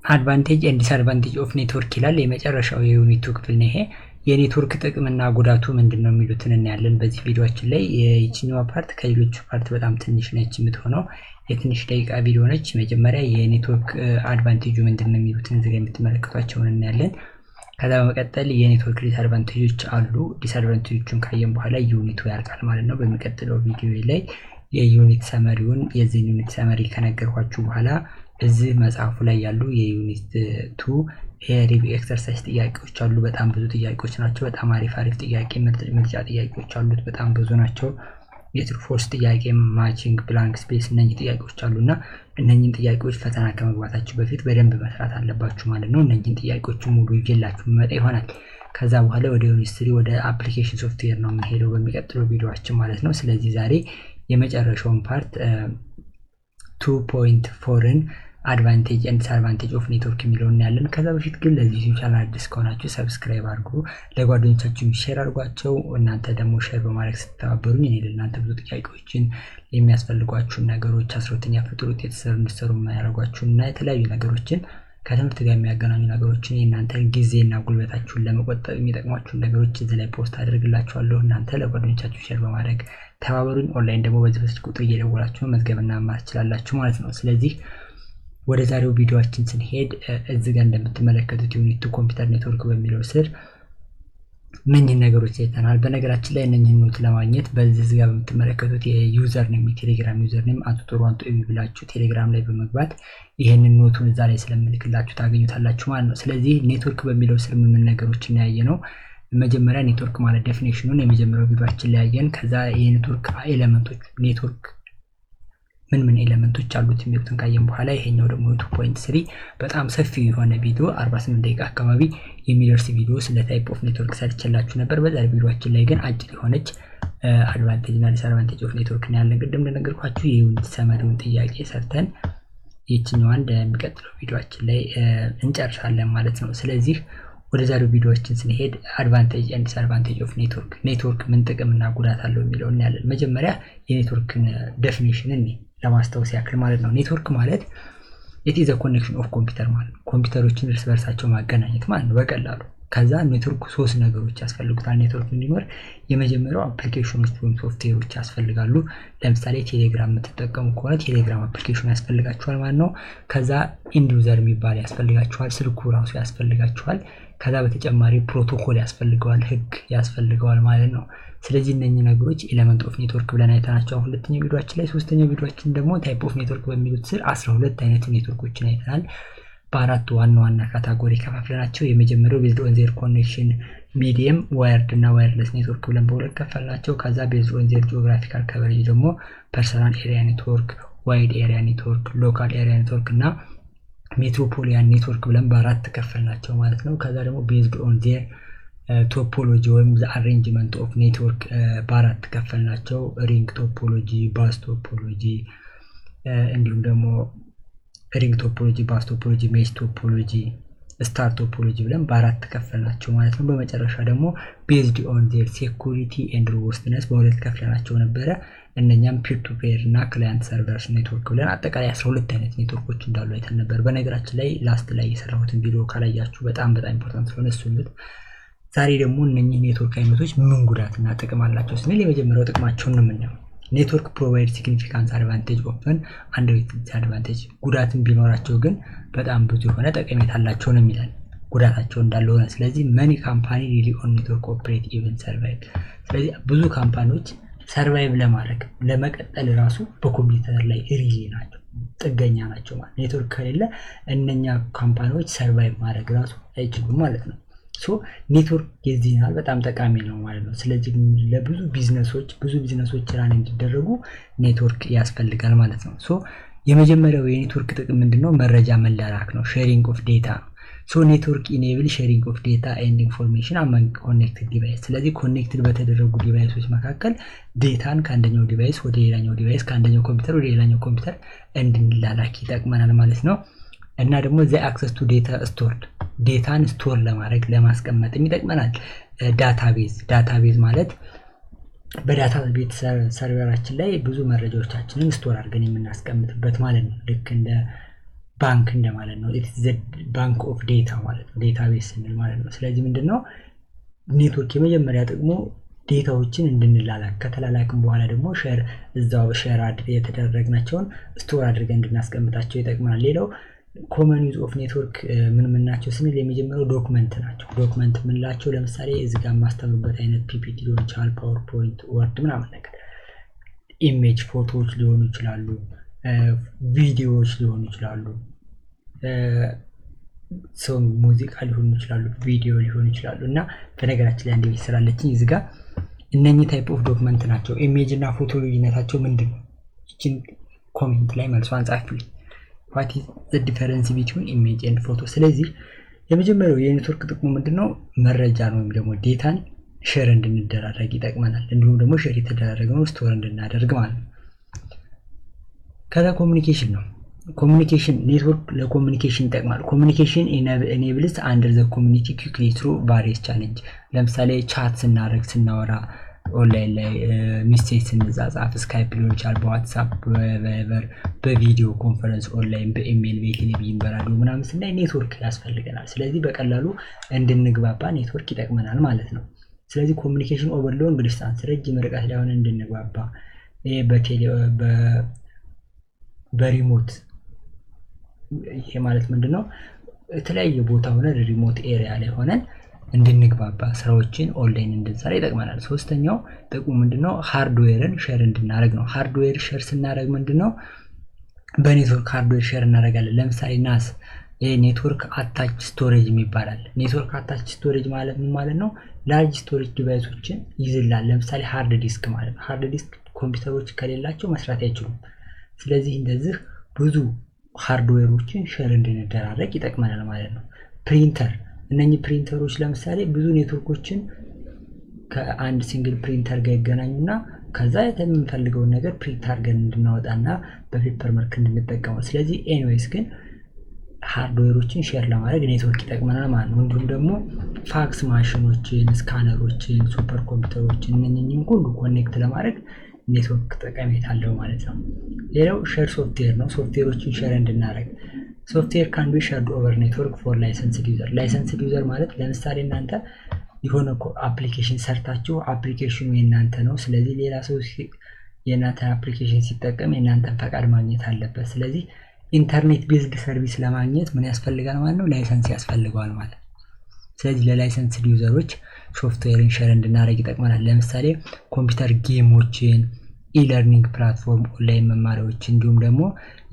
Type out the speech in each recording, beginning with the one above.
Advantage and disadvantage of network ይላል። የመጨረሻው የ unit 2 ክፍል ነው ይሄ። የኔትወርክ ጥቅምና ጉዳቱ ምንድን ነው የሚሉትን እናያለን በዚህ ቪዲዮአችን ላይ። የይችኛዋ part ከሌሎቹ part በጣም ትንሽ ነች የምትሆነው፣ የትንሽ ደቂቃ ቪዲዮ ነች። መጀመሪያ የ network advantage ኡ ምንድን ነው የሚሉትን እዚህ ጋር የምትመለከቷቸውን እናያለን። ከዛ በመቀጠል የ network disadvantage ኦች አሉ። Disadvantage ኦቹን ካየን በኋላ unit ኡ ያልቃል ማለት ነው። በሚቀጥለው ቪዲዮ ላይ የ unit summary ውን፣ የዚህን unit summary ከነገርኳችሁ በኋላ እዚህ መጽሐፉ ላይ ያሉ የ unit 2 የ review exercise ጥያቄዎች አሉ። በጣም ብዙ ጥያቄዎች ናቸው። በጣም አሪፍ አሪፍ ጥያቄ ምርጫ ጥያቄዎች አሉት። በጣም ብዙ ናቸው። የ true false ጥያቄ፣ matching፣ blank space እነኚህ ጥያቄዎች አሉ እና እነኚህን ጥያቄዎች ፈተና ከመግባታችሁ በፊት በደንብ መስራት አለባችሁ ማለት ነው። እነኚህን ጥያቄዎች ሙሉ ይዤላችሁ መጣ ይሆናል። ከዛ በኋላ ወደ unit 3፣ ወደ application software ነው የምንሄደው በሚቀጥለው ቪዲዮአችን ማለት ነው። ስለዚህ ዛሬ የመጨረሻውን part 2.4ን advantage and disadvantage of network የሚለውን እናያለን። ከዛ በፊት ግን ለዚህ ዩቲዩብ ቻናል አዲስ ከሆናችሁ subscribe አድርጉ፣ ለጓደኞቻችሁ share አድርጓቸው። እናንተ ደግሞ share በማድረግ ስትተባበሩኝ እኔ ለእናንተ ብዙ ጥያቄዎችን፣ የሚያስፈልጓችሁን ነገሮች፣ 12ኛ ክፍል ጥሩ ውጤት እንድትሰሩ የሚያደርጓችሁን እና የተለያዩ ነገሮችን፣ ከትምህርት ጋር የሚያገናኙ ነገሮችን፣ የእናንተን ጊዜና ጉልበታችሁን ለመቆጠብ የሚጠቅሟችሁን ነገሮች እዚህ ላይ post አደርግላችኋለሁ። እናንተ ለጓደኞቻችሁ share በማድረግ ተባበሩኝ። ኦንላይን ደግሞ በዚህ በስልክ ቁጥር እየደወላችሁ መመዝገብና መማር ትችላላችሁ ማለት ነው። ስለዚህ ወደ ዛሬው ቪዲዮአችን ስንሄድ እዚህ ጋር እንደምትመለከቱት unit 2 computer network በሚለው ስር እነኝህን ነገሮች አይተናል። በነገራችን ላይ እነኝህን note ለማግኘት በዚህ ጋር በምትመለከቱት የ username፣ የቴሌግራም username @ቶሮንቶ ኤቢ ብላችሁ ቴሌግራም ላይ በመግባት ይህንን note ኡን እዛ ላይ ስለምልክላችሁ ታገኙታላችሁ ማለት ነው። ስለዚህ ኔትወርክ በሚለው ስር ምን ነገሮች እናያየ ነው። መጀመሪያ ኔትወርክ ማለት definition ኑን የመጀመሪያው ቪዲዮአችን ላይ ያየን። ከዛ የ network element ኦች፣ ኔትወርክ ምን ምን element ኦች አሉት የሚሉትን ካየን በኋላ ይሄኛው ደግሞ 2.3 በጣም ሰፊ የሆነ ቪዲዮ፣ 48 ደቂቃ አካባቢ የሚደርስ ቪዲዮ ስለ type of network ሰርቼላችሁ ነበር። በዛ ቪዲዮአችን ላይ ግን አጭር የሆነች advantage እና disadvantage of network ነው ያለን። ቅድም እንደነገርኳችሁ የ unit summary ውን ጥያቄ ሰርተን ይችኛዋን እንደሚቀጥለው ቪዲዮአችን ላይ እንጨርሳለን ማለት ነው። ስለዚህ ወደ ዛሬው ቪዲዮአችን ስንሄድ advantage and disadvantage of network፣ ኔትወርክ ምን ጥቅም እና ጉዳት አለው የሚለው እናያለን። መጀመሪያ የ network ን definition እኔ ለማስታወስ ያክል ማለት ነው። ኔትወርክ ማለት it is connection of computer ማለት ነው። ኮምፒውተሮችን እርስ በርሳቸው ማገናኘት ማለት ነው በቀላሉ። ከዛ ኔትወርክ ሶስት ነገሮች ያስፈልጉታል ኔትወርክ እንዲኖር። የመጀመሪያው application ኖች ወይም ሶፍትዌሮች ያስፈልጋሉ። ለምሳሌ ቴሌግራም የምትጠቀሙ ከሆነ ቴሌግራም application ያስፈልጋችኋል ማለት ነው። ከዛ end user የሚባል ያስፈልጋችኋል፣ ስልኩ ራሱ ያስፈልጋችኋል። ከዛ በተጨማሪ ፕሮቶኮል ያስፈልገዋል፣ ህግ ያስፈልገዋል ማለት ነው። ስለዚህ እነኚህ ነገሮች element of network ብለን አይተናቸው ሁለተኛው ቪዲዮአችን ላይ። ሶስተኛው ቪዲዮአችን ደግሞ type of network በሚሉት ስር 12 አይነት ኔትወርኮችን አይተናል። በአራት ዋና ዋና category ከፋፍለናቸው የመጀመሪያው based on their connection medium wired እና wireless network ብለን በሁለት ከፈልናቸው። ከዛ based on their geographical coverage ደግሞ personal area network፣ wide area network፣ local area network እና metropolitan network ብለን በአራት ከፈልናቸው ማለት ነው። ከዛ ደግሞ based on their topology ወይም the arrangement of network በአራት ከፈልናቸው። Ring topology፣ bus topology፣ እንዲሁም ደግሞ ring topology፣ bus topology፣ mesh topology፣ star topology ብለን በአራት ከፈልናቸው ማለት ነው። በመጨረሻ ደግሞ based on their security and robustness በሁለት ከፍለናቸው ነበረ። እነኛም peer to peer እና client servers network ብለን አጠቃላይ 12 አይነት ኔትወርኮች እንዳሉ አይተን ነበር። በነገራችን ላይ last ላይ የሰራሁትን ቪዲዮ ካላያችሁ በጣም በጣም important ስለሆነ እሱን። ዛሬ ደግሞ እነኚህ ኔትወርክ አይነቶች ምን ጉዳትና ጥቅም አላቸው ስንል የመጀመሪያው ጥቅማቸውን ነው የምናየው። Network provide significant advantage often and disadvantage፣ ጉዳትም ቢኖራቸው ግን በጣም ብዙ የሆነ ጠቀሜታ አላቸው ነው የሚለን፣ ጉዳታቸው እንዳለ ሆነ። ስለዚህ many company rely on network operate even survive። ስለዚህ ብዙ company ዎች survive ለማድረግ፣ ለመቀጠል ራሱ በኮምፒውተር ላይ rely ናቸው፣ ጥገኛ ናቸው ማለት። ኔትወርክ ከሌለ እነኛ company ዎች survive ማድረግ ራሱ አይችሉም ማለት ነው። So ኔትወርክ የዚህ ያህል በጣም ጠቃሚ ነው ማለት ነው። ስለዚህ ለብዙ ቢዝነሶች፣ ብዙ ቢዝነሶች run እንዲደረጉ ኔትወርክ ያስፈልጋል ማለት ነው። So የመጀመሪያው የኔትወርክ ጥቅም ምንድነው? መረጃ መላላክ ነው። Sharing of data ነው። So network enable sharing of data and information among connected device። ስለዚህ connected በተደረጉ device ኦች መካከል data ን ከአንደኛው device ወደ ሌላኛው device፣ ከአንደኛው ኮምፒውተር ወደ ሌላኛው ኮምፒውተር እንድንላላክ ይጠቅመናል ማለት ነው። እና ደግሞ the access to data stored፣ data ን store ለማድረግ፣ ለማስቀመጥም ይጠቅመናል። Database፣ database ማለት በ database server ኣችን ላይ ብዙ መረጃዎቻችንን store አድርገን የምናስቀምጥበት ማለት ነው። ልክ እንደ ባንክ እንደማለት ነው። Bank of data ማለት ነው፣ database ስንል ማለት ነው። ስለዚህ ምንድን ነው ኔትወርክ የመጀመሪያ ጥቅሙ data ዎችን እንድንላላክ፣ ከተላላክም በኋላ ደግሞ share እዛው share የተደረግናቸውን store አድርገን እንድናስቀምጣቸው ይጠቅመናል። ሌላው common use of network ምን ምን ናቸው ስንል የመጀመሪያው document ናቸው። Document የምንላቸው ለምሳሌ እዚህ ጋር የማስተምርበት አይነት PPT ሊሆን ይችላል፣ PowerPoint፣ Word ምናምን ነገር፣ image ፎቶዎች ሊሆኑ ይችላሉ፣ ቪዲዮዎች ሊሆኑ ይችላሉ፣ song ሙዚቃ ሊሆኑ ይችላሉ፣ ቪዲዮ ሊሆኑ ይችላሉ። እና በነገራችን ላይ አንድ ቤት ስላለችኝ እዚህ ጋር እነኚህ type of document ናቸው። Image እና ፎቶ ልዩነታቸው ምንድን ነው? ይችን comment ላይ መልሷን ጻፉልኝ። What is the difference between image and photo? ስለዚህ የመጀመሪያው የኔትወርክ ጥቅሙ ምንድነው? መረጃን ወይም ደግሞ data ን share እንድንደራረግ ይጠቅመናል። እንዲሁም ደግሞ share የተደራረግነው store እንድናደርግ ማለት ነው። ከዛ communication ነው። Communication network ለ communication ይጠቅማል። Communication enables under the community quickly through various challenge። ለምሳሌ chat ስናደርግ፣ ስናወራ፣ ኦንላይን ላይ message ስንጻጻፍ፣ Skype ሊሆን ይችላል፣ በ WhatsApp፣ በ Viber፣ በ video conference online፣ በኢሜይል፣ በቴሌቪዥን፣ በራዲዮ ምናምን ስናይ ኔትወርክ ያስፈልገናል። ስለዚህ በቀላሉ እንድንግባባ ኔትወርክ ይጠቅመናል ማለት ነው። ስለዚህ communication over long distance፣ ረጅም ርቀት ላይ ሆነን እንድንግባባ፣ በቴሌ በ remote፣ ይሄ ማለት ምንድን ነው? የተለያየ ቦታ ሆነን remote area ላይ ሆነን እንድንግባባ፣ ስራዎችን ኦንላይን እንድንሰራ ይጠቅመናል። ሶስተኛው ጥቅሙ ምንድነው? Hardware ን share እንድናደርግ ነው። Hardware share ስናደርግ ምንድነው? በ network hardware share እናደርጋለን። ለምሳሌ NAS፣ ይሄ network attached storage ይባላል። Network attached storage ማለት ምን ማለት ነው? Large storage device ኦችን ይይዝላል። ለምሳሌ hard disk ማለት ነው። Hard disk ኮምፒውተሮች ከሌላቸው መስራት አይችሉም። ስለዚህ እንደዚህ ብዙ hardware ኦችን share እንድንደራረግ ይጠቅመናል ማለት ነው። ፕሪንተር፣ እነኚህ ፕሪንተሮች ለምሳሌ ብዙ ኔትወርኮችን ከአንድ single printer ጋር ይገናኙና ከዛ የምንፈልገውን ነገር print አድርገን እንድናወጣና በ paper መልክ እንድንጠቀመው። ስለዚህ anyways ግን hardware ኦችን share ለማድረግ ኔትወርክ ይጠቅመናል ማለት ነው። እንዲሁም ደግሞ fax machine ኦችን፣ scanner ኦችን፣ super ኮምፒውተሮችን እነኝህን ሁሉ connect ለማድረግ ኔትወርክ ጠቀሜታ አለው ማለት ነው። ሌላው share software ነው። Software ኦችን share እንድናደርግ፣ software can be shared over network for licensed user። Licensed user ማለት ለምሳሌ እናንተ የሆነ application ሰርታችሁ application ኑ የእናንተ ነው። ስለዚህ ሌላ ሰው የእናንተን application ሲጠቀም የእናንተን ፈቃድ ማግኘት አለበት። ስለዚህ internet based service ለማግኘት ምን ያስፈልጋል ማለት ነው? License ያስፈልገዋል ማለት ነው። ስለዚህ ለ licensed user ኦች software ን share እንድናደርግ ይጠቅመናል። ለምሳሌ computer game ኦችን፣ e-learning platform፣ online መማሪያዎች፣ እንዲሁም ደግሞ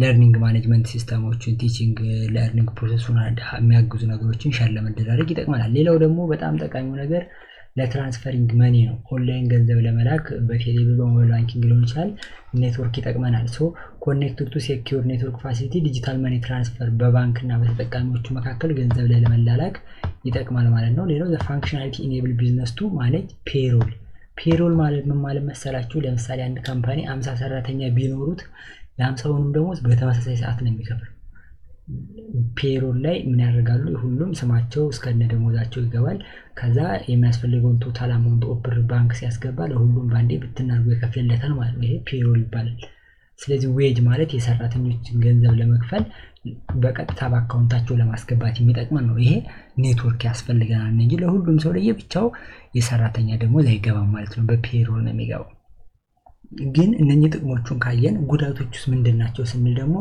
learning management system ኦችን፣ teaching learning process ኡን የሚያግዙ ነገሮችን share ለመደራረግ ይጠቅመናል። ሌላው ደግሞ በጣም ጠቃሚው ነገር ለ transferring money ነው። ኦንላይን ገንዘብ ለመላክ በቴሌብር፣ በ mobile banking ሊሆን ይችላል፣ ኔትወርክ ይጠቅመናል። So connected to secure network facilitate digital money transfer፣ በባንክ እና በተጠቃሚዎቹ መካከል ገንዘብ ላይ ለመላላክ ይጠቅማል ማለት ነው። ሌላው functionality enable business to manage payroll። Payroll ማለት ምን ማለት መሰላችሁ? ለምሳሌ አንድ company 50 ሰራተኛ ቢኖሩት የ50ውንም ደሞዝ በተመሳሳይ ሰዓት ነው የሚከፍለው። Payroll ላይ ምን ያደርጋሉ? ሁሉም ስማቸው እስከነ ደሞዛቸው ይገባል። ከዛ የሚያስፈልገውን total amount of ብር ባንክ ሲያስገባ ለሁሉም ባንዴ ብትን አድርጎ ይከፍልለታል ማለት ነው። ይሄ payroll ይባላል። ስለዚህ wage ማለት የሰራተኞችን ገንዘብ ለመክፈል፣ በቀጥታ በ account ኣቸው ለማስገባት የሚጠቅመን ነው። ይሄ ኔትወርክ ያስፈልገናል እንጂ ለሁሉም ሰው ለየብቻው የሰራተኛ ደሞዝ አይገባም ማለት ነው። በ payroll ነው የሚገባው። ግን እነኚህ ጥቅሞቹን ካየን ጉዳቶች ውስጥ ምንድን ናቸው ስንል ደግሞ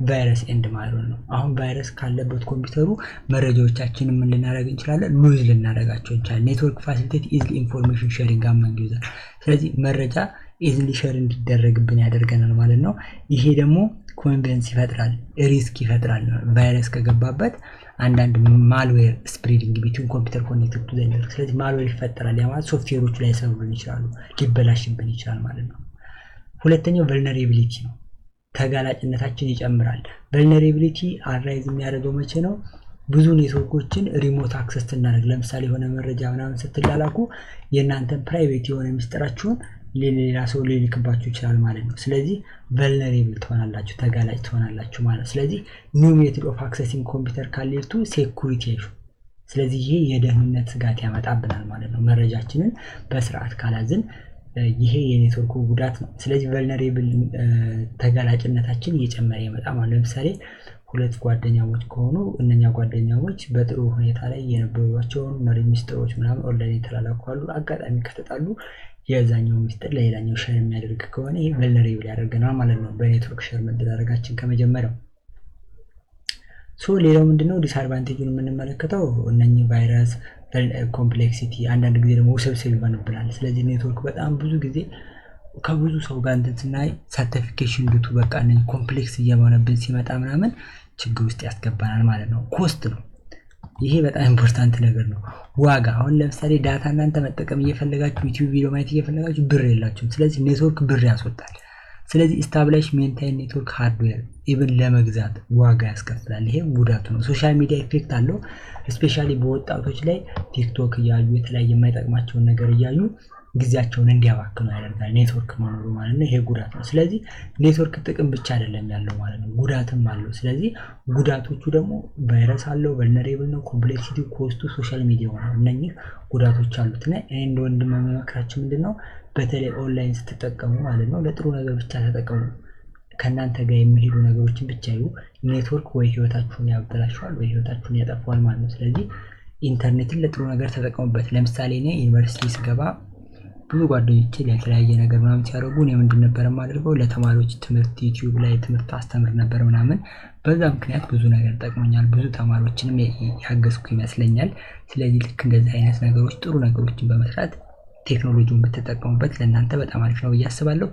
virus and malware ነው። አሁን ቫይረስ ካለበት ኮምፒውተሩ መረጃዎቻችንን ምን ልናደርግ እንችላለን? Lose ልናደርጋቸው እንችላለን። Network facilitate easily information sharing among user። ስለዚህ መረጃ easily share እንዲደረግብን ያደርገናል ማለት ነው። ይሄ ደግሞ convenience ይፈጥራል፣ risk ይፈጥራል። ቫይረስ ከገባበት አንዳንድ malware spreading between computer connected to the network። ስለዚህ malware ይፈጠራል። ያ ማለት ሶፍትዌሮቹ ላይሰሩልን ይችላሉ፣ ሊበላሽብን ይችላል ማለት ነው። ሁለተኛው vulnerability ነው። ተጋላጭነታችን ይጨምራል። Vulnerability arise የሚያደርገው መቼ ነው? ብዙ ኔትወርኮችን remote access ስናደርግ፣ ለምሳሌ የሆነ መረጃ ምናምን ስትላላኩ የእናንተን private የሆነ ሚስጥራችሁን ሌላ ሰው ሊልክባችሁ ይችላል ማለት ነው። ስለዚህ vulnerable ትሆናላችሁ፣ ተጋላጭ ትሆናላችሁ ማለት ነው። ስለዚህ new method of accessing computer can lead to security issue። ስለዚህ ይሄ የደህንነት ስጋት ያመጣብናል ማለት ነው። መረጃችንን በስርዓት ካላዝን ይሄ የኔትወርኩ ጉዳት ነው። ስለዚህ vulnerable ተጋላጭነታችን እየጨመረ ይመጣ ማለት። ለምሳሌ ሁለት ጓደኛሞች ከሆኑ እነኛ ጓደኛሞች በጥሩ ሁኔታ ላይ የነበሯቸውን መሪ ሚስጥሮች ምናምን ኦንላይን የተላላኩ አሉ። አጋጣሚ ከተጣሉ የዛኛው ሚስጥር ለሌላኛው share የሚያደርግ ከሆነ ይሄ vulnerable ያደርገናል ማለት ነው፣ በ network share መደራረጋችን ከመጀመሪያው። So ሌላው ምንድነው disadvantage ኡን የምንመለከተው? እነኚህ ቫይረስ፣ complexity፣ አንዳንድ ጊዜ ደግሞ ውስብስብ ይሆንብናል። ስለዚህ ኔትወርክ በጣም ብዙ ጊዜ ከብዙ ሰው ጋር እንትን ስናይ certification ዱቱ በቃ እነኚህ complex እየሆነብን ሲመጣ ምናምን ችግር ውስጥ ያስገባናል ማለት ነው። Cost ነው። ይሄ በጣም important ነገር ነው። ዋጋ፣ አሁን ለምሳሌ data እናንተ መጠቀም እየፈለጋችሁ፣ YouTube ቪዲዮ ማየት እየፈለጋችሁ ብር የላችሁም። ስለዚህ ኔትወርክ ብር ያስወጣል። ስለዚህ establish፣ maintain network hardware even ለመግዛት ዋጋ ያስከፍላል። ይሄ ጉዳቱ ነው። Social media effect አለው። Especially በወጣቶች ላይ TikTok እያዩ፣ የተለያየ የማይጠቅማቸውን ነገር እያዩ ጊዜያቸውን እንዲያባክኑ ያደርጋል ኔትወርክ መኖሩ ማለት ነው። ይሄ ጉዳት ነው። ስለዚህ ኔትወርክ ጥቅም ብቻ አይደለም ያለው ማለት ነው፣ ጉዳትም አለው። ስለዚህ ጉዳቶቹ ደግሞ ቫይረስ አለው፣ vulnerable ነው፣ complexity፣ cost ኡ፣ social media ነው። እነኚህ ጉዳቶች አሉት። እና እኔ እንደ ወንድም የምመክራችሁ ምንድን ነው? በተለይ ኦንላይን ስትጠቀሙ ማለት ነው፣ ለጥሩ ነገር ብቻ ተጠቀሙ። ከእናንተ ጋር የሚሄዱ ነገሮችን ብቻ ይዩ። ኔትወርክ ወይ ህይወታችሁን ያበላሸዋል ወይ ህይወታችሁን ያጠፋዋል ማለት ነው። ስለዚህ ኢንተርኔትን ለጥሩ ነገር ተጠቀሙበት። ለምሳሌ እኔ ዩኒቨርሲቲ ስገባ ብዙ ጓደኞቼ ለተለያየ ነገር ምናምን ሲያደርጉ እኔ ምንድን ነበር የማደርገው? ለተማሪዎች ትምህርት YouTube ላይ ትምህርት አስተምር ነበር ምናምን። በዛ ምክንያት ብዙ ነገር ጠቅሞኛል። ብዙ ተማሪዎችንም ያገዝኩ ይመስለኛል። ስለዚህ ልክ እንደዚህ አይነት ነገሮች፣ ጥሩ ነገሮችን በመስራት ቴክኖሎጂውን ብትጠቀሙበት ለእናንተ በጣም አሪፍ ነው ብዬ አስባለሁ።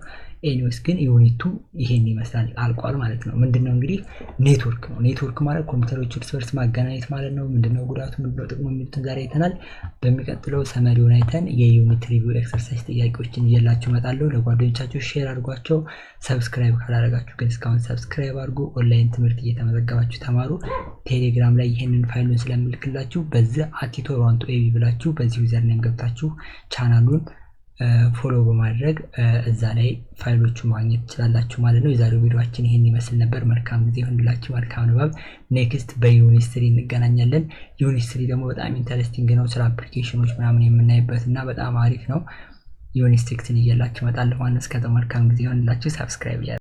Anyways ግን unit ኡ ይሄን ይመስላል፣ አልቋል ማለት ነው። ምንድነው እንግዲህ? ኔትወርክ ነው። ኔትወርክ ማለት ኮምፒውተሮች እርስ በርስ ማገናኘት ማለት ነው። ምንድነው ጉዳቱ፣ ምንድነው ጥቅሙ የሚሉትን ዛሬ አይተናል። በሚቀጥለው summary ውን አይተን የ unit review exercise ጥያቄዎችን ይዤላችሁ እመጣለሁ። ለጓደኞቻችሁ share አድርጓቸው። Subscribe ካላደረጋችሁ ግን እስካሁን subscribe አድርጉ። ኦንላይን ትምህርት እየተመዘገባችሁ ተማሩ። ቴሌግራም ላይ ይህንን ፋይሉን ስለምልክላችሁ በዚህ @tutor12ab ብላችሁ በዚህ username ገብታችሁ ቻናሉን follow በማድረግ እዛ ላይ ፋይሎቹ ማግኘት ትችላላችሁ ማለት ነው። የዛሬው ቪዲዮአችን ይሄን ይመስል ነበር። መልካም ጊዜ ይሁንላችሁ። መልካም ንባብ። Next በ unit 3 እንገናኛለን። Unit 3 ደግሞ በጣም interesting ነው። ስለ application ኖች ምናምን የምናይበት እና በጣም አሪፍ ነው። Unit 6ን ይዤላችሁ እመጣለሁ ማለት ነው። እስከዛ መልካም ጊዜ ይሁንላችሁ። Subscribe።